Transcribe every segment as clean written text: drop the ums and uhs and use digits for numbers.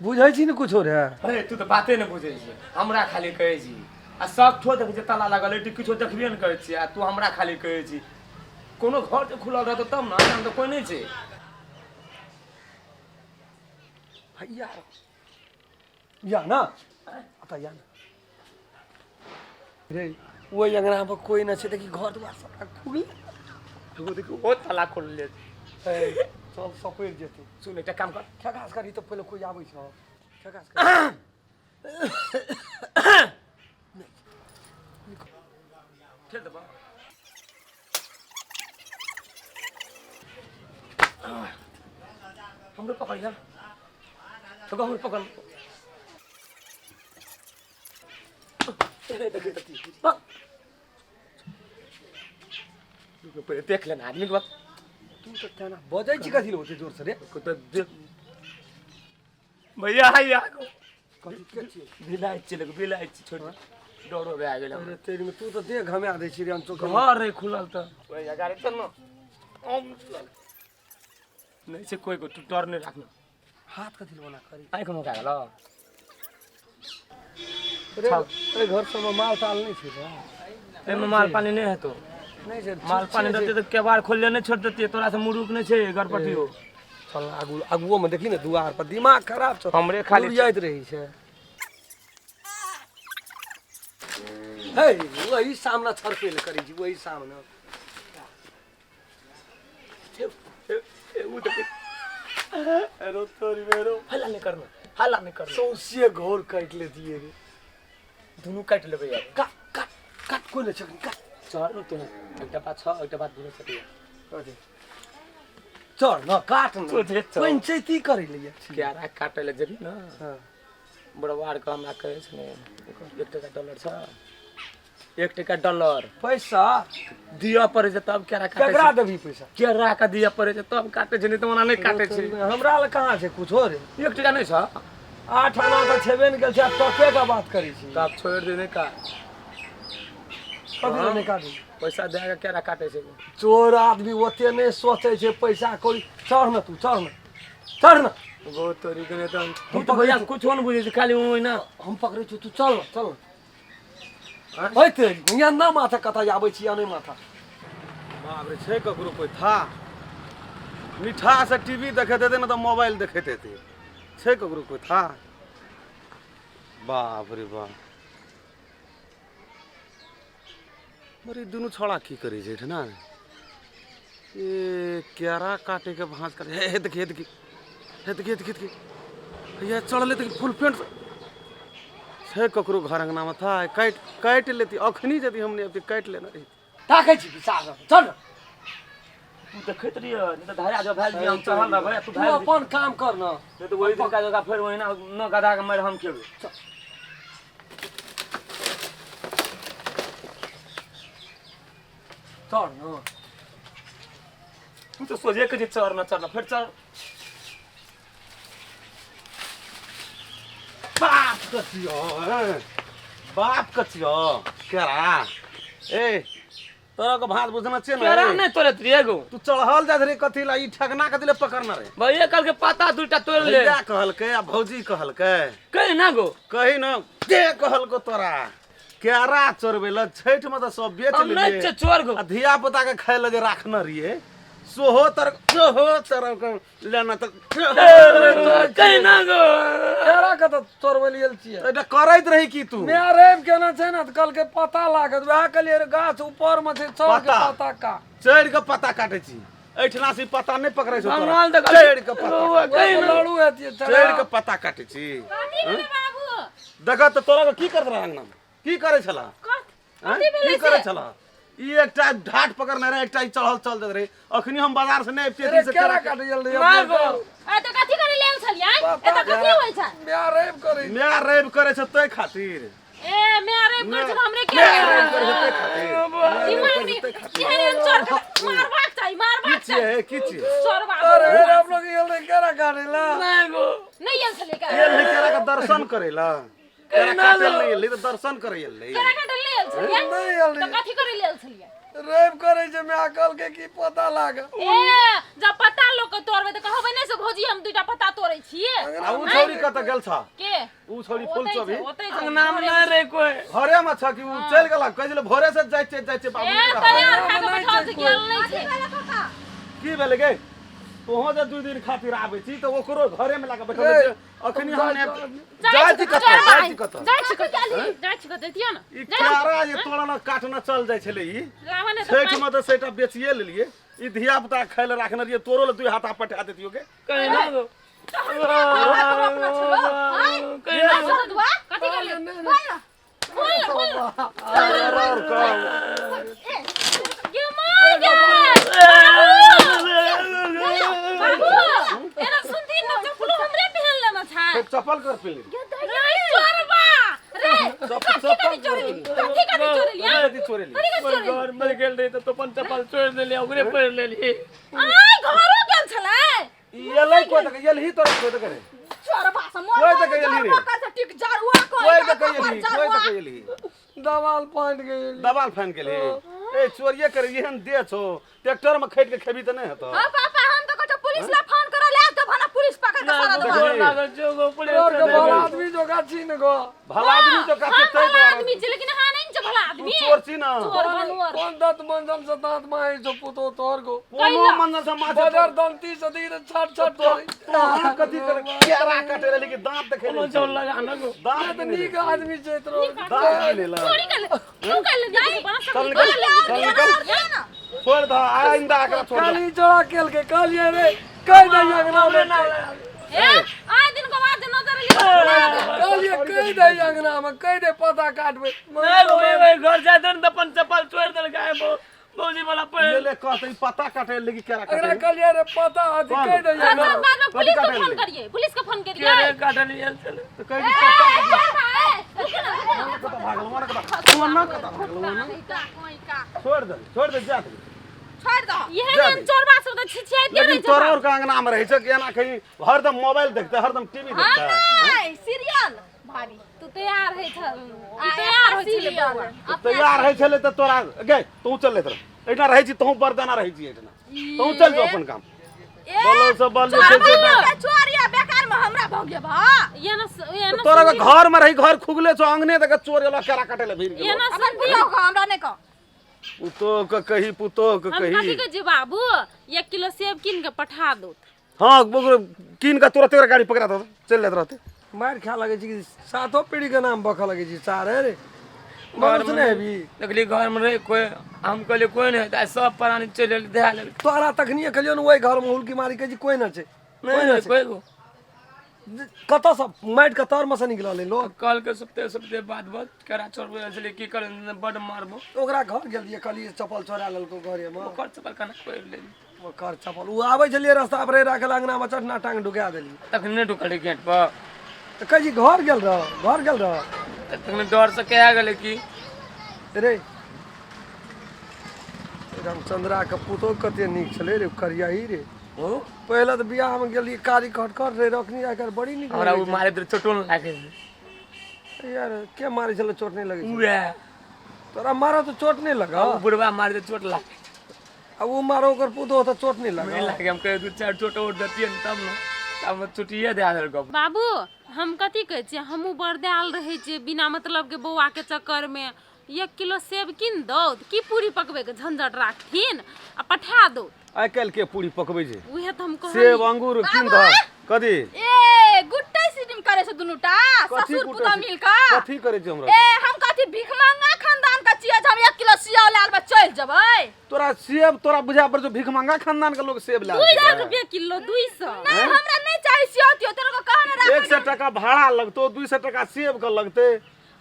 बुझै छी ने कुछो रे? अरे तू तऽ बाते नहि बुझै छी, हमरा खाली कहै छी आ सब ठो देखै छी ताला लागल है, किछो देखबे नहि करै छी आ तू हमरा खाली कहै छी। कोनो घर जे खुलल रहतौ तब ने, एहिठाम तऽ कोइ नहि छै। भैया या ना अतः या ना रे, ओहि अंगना पर कोई न छै, देखी घर दुआर सबटा खुलल। एगो देखी ओ ताला खोलले छै। चल सपरि जेतै। सुन एकटा काम कर, ठेकास करी तऽ पहिले कोई आबै छै, ठेकास कर। ठेल देबऽ हमरो पकड़ ना तो हमरो पकड़। पहिले देख लेना आदमी के बात। तू तऽ तेना बजै छी कथी लए ओते जोर से रे? तो देख भैया हैया कथी के छियै? बिलाइ छियै, लोक बिलाइ छियै, छोड़ डरो भए गेल अरे तेरी में तू तऽ देह घमा दै छी रे अनचोके। घर रे खुलल तऽ भैया गाड़ी चल न, हम नहि छै कोइ को, तू डर नहि राखना। हाथ कथी लए ओना करी? आँखि मका गेल रे। एहि घर सबमे माल ताल नहि छै रे? एहिमे माल पानी नहि हेतौ। नहि छै? माल पानी रहतै तऽ केबाड़ खोलले नहि छोड़ देतियै तोरा से, मुरुख नहि छै गरपटियो। चल आगू, आगुओमे देखी ने दुआर पर दिमाग खराब छौ। हमरे खाली जाइत रहै छै। हे वही सामना छड़पे लए करै छी, वही सामना। उ देखी अरे तोरी मेरो, हल्ला नहि करना, हल्ला नहि करना। सौंसे घोर काटि लेतियै रे। दुनू काटि लेबै यार। काट काट काट, कोइ नहि छै, काट। चढ़ ने तू, एकटा बात छौ, एकटा बात बुझै सकैया। कथी? चढ़ न, काट न। सोझे चढ़। पंचायती करै लए जाइ छी। क्यारा काटै लए जेबही ने? हाँ। बड़वार के हमरा कहै छै ने, 1 टका डॉलर छ, 1 टका डॉलर पैसा दिअ पड़ै छै तब केरा काटै केकरा छै। देबही पैसा? केरा के दिअ पड़ै छै तब काटै छै, नहि तऽ ओना नहि काटै छै। हमरा लग कहाँ छै कुछो रे? 1 टका नहि छ? 8 आना तऽ छेबे ने गेल छै, आब टके के बात करै छी। तब छोड़ि दे, नहि काट। कथी लए नहि काटै? पैसा दए के केरा काटै छै। चोर आदमी ओते नहि सोचै छै पैसा कोइ। चढ़ न तू, चढ़ न, चढ़ न। बहुत तोरी के नहि तऽ हम हम तऽ भैया कुछो नहि बुझै छी, खाली ओहिना। हम पकड़ै छी, तू चल न, चल न। है तेरी यहाँ ना माथा कतऽ आबै छी या नहि माथा। बाप रे, छै ककरो कोइ था? मीठा से टीवी देखैत हेतै ने तऽ मोबाइल देखैत हेतै। छै ककरो कोइ था? बाप रे बाप, मरे दुनू छौड़ा की करै छै एहिठिना? ए केरा काटे के भाँज करे। हे हे देखी, हे देखी, हे देखी, हे देखी, देखी भैया चढ़ले। देखी फुल पेंट छै। ककरो घर अंगना में था? काटि काटि लेती अखनी, यदि हम नहि अबती काटि लेने रही। ताकै छी कि साहब, चल न। तू देखैत रहिय, नहि तऽ धारा जो भेल हम चढ़ल रहबै तू तू भेल अपन काम कर न। नहि तऽ वही दिनका जगह फेर ओहिना न गधा के मारि हम खेबै। चढ़ न। तू तऽ सोझे कहै छै चढ़ न, चढ़ न, फेर चढ़। बाप के छियौ, बाप के छियौ केरा। ए तोरा के भात बुझना छियै ने? केरा नहि तोड़ैत रहियै एगो। तू चढ़ल जाइत रही कथी ला? ई ठगना कथी ले पकड़ने रहे? भैया कहलकै पाता दूटा तोड़ि ले। भैया कहलकै आ भौजी कहलकै? कहि ना गो। कही न, के कहलको तोरा केरा चोरबै लए? छठि में तऽ सब बेच हम नहि लेलियै छियै चोर गो। आ धिया पुता के खाय लए जे राखने रहियै सोहो तर सोहो तर लेना तऽ कहि ना गो। केरा के तऽ तोड़बै लेल छियै। एकटा करैत रही की तू? माय रवि केने छै ने तऽ कहलकै पता लागत, वएह कहलियै रे गाछ ऊपर मे छै, चढ़ के पता। पता का चढ़ि कऽ पता काटै छी? एहिठिना से ई पता नहि पकड़ै छौ तोरा। भगवान तऽ चढ़ि कऽ पता कहि ना। लड़ू हेतियै। चढ़ि कऽ पता काटै छी? कथी भेलै बाबू? देखऽ तऽ तोरा के की करैत रहै अंगना में? की करै छला? कथी आँय? भेलै की करै से? छला? ई एकटा ढाट पकड़ने रहे, एकटा ई चढ़ल चल जाइत रहे। अखनी हम बाजार से नहि अबितियै अरे से केरा काटै जल्दी। ना गो। ए तऽ कथी करै लेल छलियै? एतऽ कथी होइ छै? माय रवि करै। माय रवि करै छै तै खातिर। ए माय रवि करै छै तऽ हमरे के माय रवि करै छै तै खातिर। दिमाग नहि एहन एहन चोर के मारबाक चाही, की मारबाक छियै चाही। हे, की छियै? चोरबा। अरे हम लोग गेल रहे केरा काटै ला। ना गो। नहि आयल छलियै का? एल है केरा के दर्शन करै ला? केरा काटै लए नहि एलै तऽ दर्शन करै एलै। केरा काटै लेल आयल छलियै? नहि आयल तऽ रहियै। कथी करै लेल छलियै? रेप करै छै माय कहलकै की पता लागल। ए जब पत्ता लोग के तोड़बै तऽ कहबै नहि से भौजी हम दुईटा पत्ता तोड़ै छियै। आ उ छौरी कतऽ गेल छ? के? उ छौरी फूल ओतै चोभी छै, ओतै छै। अंगना में नहीं रहे कोई। घरे में छ कि उ चलि गेल? कहै छलै भोरे से जाइ छै, जाइ छै बाबू ए नहि रहल। तैयार भए कऽ बैठल छै, गेल नहि छै। की भेलै गे? तोहो जे 2 दिन खातिर आबै छी तऽ ओकरो घरे में लाके बैठल छै। अखनी हम नहि जाइ छी कतऽ, जाइ छी कतऽ? जाइ छी कतऽ, जाइ छी कतऽ, जैतियै ने। ई केरा जे तोड़ल काटने चल जाइ छलै ई लाबऽ ने तऽ छठि में तऽ सेटा बेचिए लेलियै। ई धिया पुता खाय लए राखने रहियै, तोरो लए 2 हाथा पठा देतियो गे। कहीं ना गो। कहीं ना गो। कथी कहलियै? खोल ने, खोल ने। गे माय गे! बाबू, एना सुनथिन ने, चप्पलो हमरे पहिन लेने छै। फेर चप्पल कर पेली। रे चोरबा! रे, कथी कथी चोरेली? कथी कथी चोरेली, हाँ? कथी चोरेली? कथी कथी चोरेली? घर मर गेल रही तो अपन चप्पल चोर देलियै, ओकरे पहिर लेलियै। आय, घरो गेल छलै? ई एलै कोइ तक एलही तोरा कोइ तक रे? चोरबा से मोर कोइ तक एलही रे? टिक जरुआ कोइ तक एलही, कोइ तक एलही? दवाल फाटि गेल। दबाल फाइन गेलही? ए चोरिये करे एहन दे छौ, ट्रैक्टर में खैट के खेबी तऽ नहि हेतौ। हां पापा, हम तो कहै पुलिस ला फोन करो, ले तो भना पुलिस पकड़ के सारा गोर दवा। लागल छौ गो, पुलिस तोर के के भला आदमी जोका छी ने गो। भला आदमी जो हम काटे तै भला दुआरे। आदमी छी, लेकिन अहाँ नहि ने छी भला तू आदमी। चोर छी ना। चोर बनवर। कोन दंत मंजन से दांत मारे छौ पुतो तोर गो? कोनो मंजन से माछे बजर दंती से दी रे छट छट करै। तोहर कथी करे केरा काटे रहे लेकिन दांत देखे कोनो जौन लगा न गो। दांत तऽ नीक आदमी छै तोरो। दांत नहीं लेला। चोरी कर ले, क्यों कर ले? नहीं, बना चल सकली, निकल, कर ले, चल निकल। छोड़ दे, आइंदा एकरा छोड़ दे। काली चोरा केल के कहलियै रे कहि दे अंगना में। ए, आइ दिन के बाद जे नजर एलियै, कहलियै कहि दे अंगना में, कहि दे पता काटबै। नहीं गो, ए घर जाते न तो अपन चप्पल चोर देलकै भौजी वाला ले पहिर। ले कहते ई पता काटे लेकिन केरा एकरा काटे। कहलियै रे पता अथी कहि दे अंगना में। बाद में पुलिस के कथी फोन काटै करियै, पुलिस के फोन करियै। केरे काटलियै छलै? तऽ कहि कि पता ए, रुक ना, रुक ना। कतऽ भागल वना, कतऽ वना, कतऽ भागल वना? छोड़ दे, छोड़ दे, जा दे। छोड़ दो। इहे ने चोरबा सब तऽ छिछियाइते रहै लेकिन छै। तोरा और के अंगना में रहै छै कि एना कहीं हरदम मोबाइल देखते, हरदम टीवी देखते? नहीं सीरियल भाभी। तू तैयार होइ छ, ई तैयार होइ छलै बौआ। तैयार होइ छलै तऽ तोरा गे तू चल लेत एहिना रहै छी, तहूँ बरदाना रहै छी एहिठिना, तहूँ चल जो अपन काम। ए बोलो से बल जे छै से चोरिया बेकार में हमरा भोगे भा। ये ना ये ना तोरा के घर में रही, घर खुगले छौ, अंगने तक चोर एलो केरा काटे ले भीड़ ये गेलो। ना अपन सुनबी। पुतोह को हमरा नहीं कह। पुतोह के कही, पुतोह के हम कथी कही। कहै छी बाबू, 1 किलो सेब कीन के पठा दो। हाँ ओकरो कीन के तुरंत ओकरा गाड़ी पकड़ा दो, चलि जाइत रहतै। मारि खा लगै छै कि सातो पीढ़ी के नाम बकऽ लगै छै सारे रे। मनुष्य नहि हेबी। देखली घर में रहे कोई, हम कहलियै कोई नहीं, तऽ आइ सब प्राणी चलि एलै धए लेलकै। तोरा तखनिये कहलियौ ने ओहि घर में हुलकी मारी कहै छी कोइ नहि छै, नहीं रहे कोई गो। कतऽ से माटि के तर में से निकलल लोग? कल के सुते सुते बात बात केरा चोरबै गेल छलै, की करे बड मारबो। ओकरा घर गेलियै, कहलियै चप्पल चोरा लेलको घरे में। ओकर चप्पल केना पहिर लेली? ओकर चप्पल ओ आबै छलियै रास्ता पर राखल अंगना में चटना टांग ढुका देलियै। तखने ढुकलै गेट पर। तऽ कहै छी घर गेल रह, घर गेल रह। तखने डर से कहा गेलै की रे रामचंद्रा के पुतोह कते नीक छलै रे, करियाही रे। ओ पहिले तऽ बियाह में गेलियै कारी खट खट रे, रखनी आइ काल्हि बड़ी नीक हमरा लगै ओ मारे तऽ चोटो नहि लागै छै। यार के मारै छलै चोट नहि लगै छै? उएह तोरा मारो तऽ चोट नहि लगऽ? ओ बुढ़वा मारे तऽ चोट लागै। आ ओ मारो ओकर पुतोह तऽ चोट नहि लगऽ? नहि लागे। हम कहियो 2-4 चोट और देतियै ने तब ने, तब चोटिए दए देलकै। बाबू, हम कथी कहै छियै, हमहूँ बरदायल रहै छियै बिना मतलब के बौआ के चक्कर में। 1 किलो सेब कीन दौ की पूरी पकबै के झंझट राखथिन आ पठा दौ। आइ काल्हि के पूरी पकबै छै? उहे तऽ हम सेब कहलियै। अंगूर कीन दह कथी? ए गुट्टे सिस्टम करे छै दुनूटा कथी ससुर गुट्टे पुतोह सिस्टम? मिल के। कथी करै छै हमरा? ए हम कथी भीख मांगा खानदान के छियै जे हम 1 किलो सेब लए लेबै चलि जेबै? तोरा सेब तोरा बुझा पर जो भीख मांगा खानदान के लोग सेब लए 200 रुपया किलो, 200। नहीं हमरा नहीं चाही सेब दियो, तोरा को कहने राख। 100 टका भाड़ा लगतो, 200 टका सेब के लगते।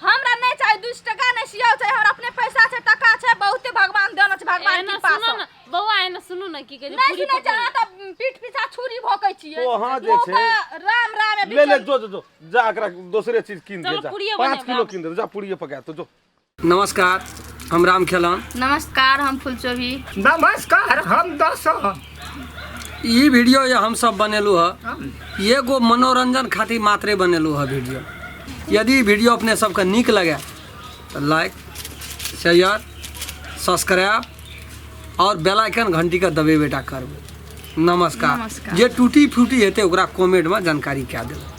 हमरा नहीं चाही 200 टका, नहीं सेब चाही, हमरा अपने पैसा छै, टका छै, बहुते भगवान देने छै, भगवान एना कृपा सुनो से। ने बौआ, एना सुनू ने की कहै छै, नहीं पूरी सुनै छै पकबै। अहाँ तऽ पीठ पीछा छुरी भोकै छियै। ओ हाँ जे मुँह छै। के राम राम ले ले जो जो जो जा एकरा दोसरे चीज कीन दे, चलो जा पूरिये 5 बनेबै किलो आब। कीन दे, जा पूरिये पका तो जो। नमस्कार, हम राम खेलन। नमस्कार, हम फुलचोभी। नमस्कार, हम दशरथ। ई वीडियो ये हम सब बनेलू है, एगो मनोरंजन खातिर मात्रे बनेलू है वीडियो। यदि वीडियो अपने सबके नीक लगे तो लाइक शेयर सब्सक्राइब आओर बेल आइकन घंटीके दबेबेटा करबै। नमस्कार। नमस्कार। जे टूटी फूटी हेतै ओकरा कमेंटमे जानकारी कए देबै।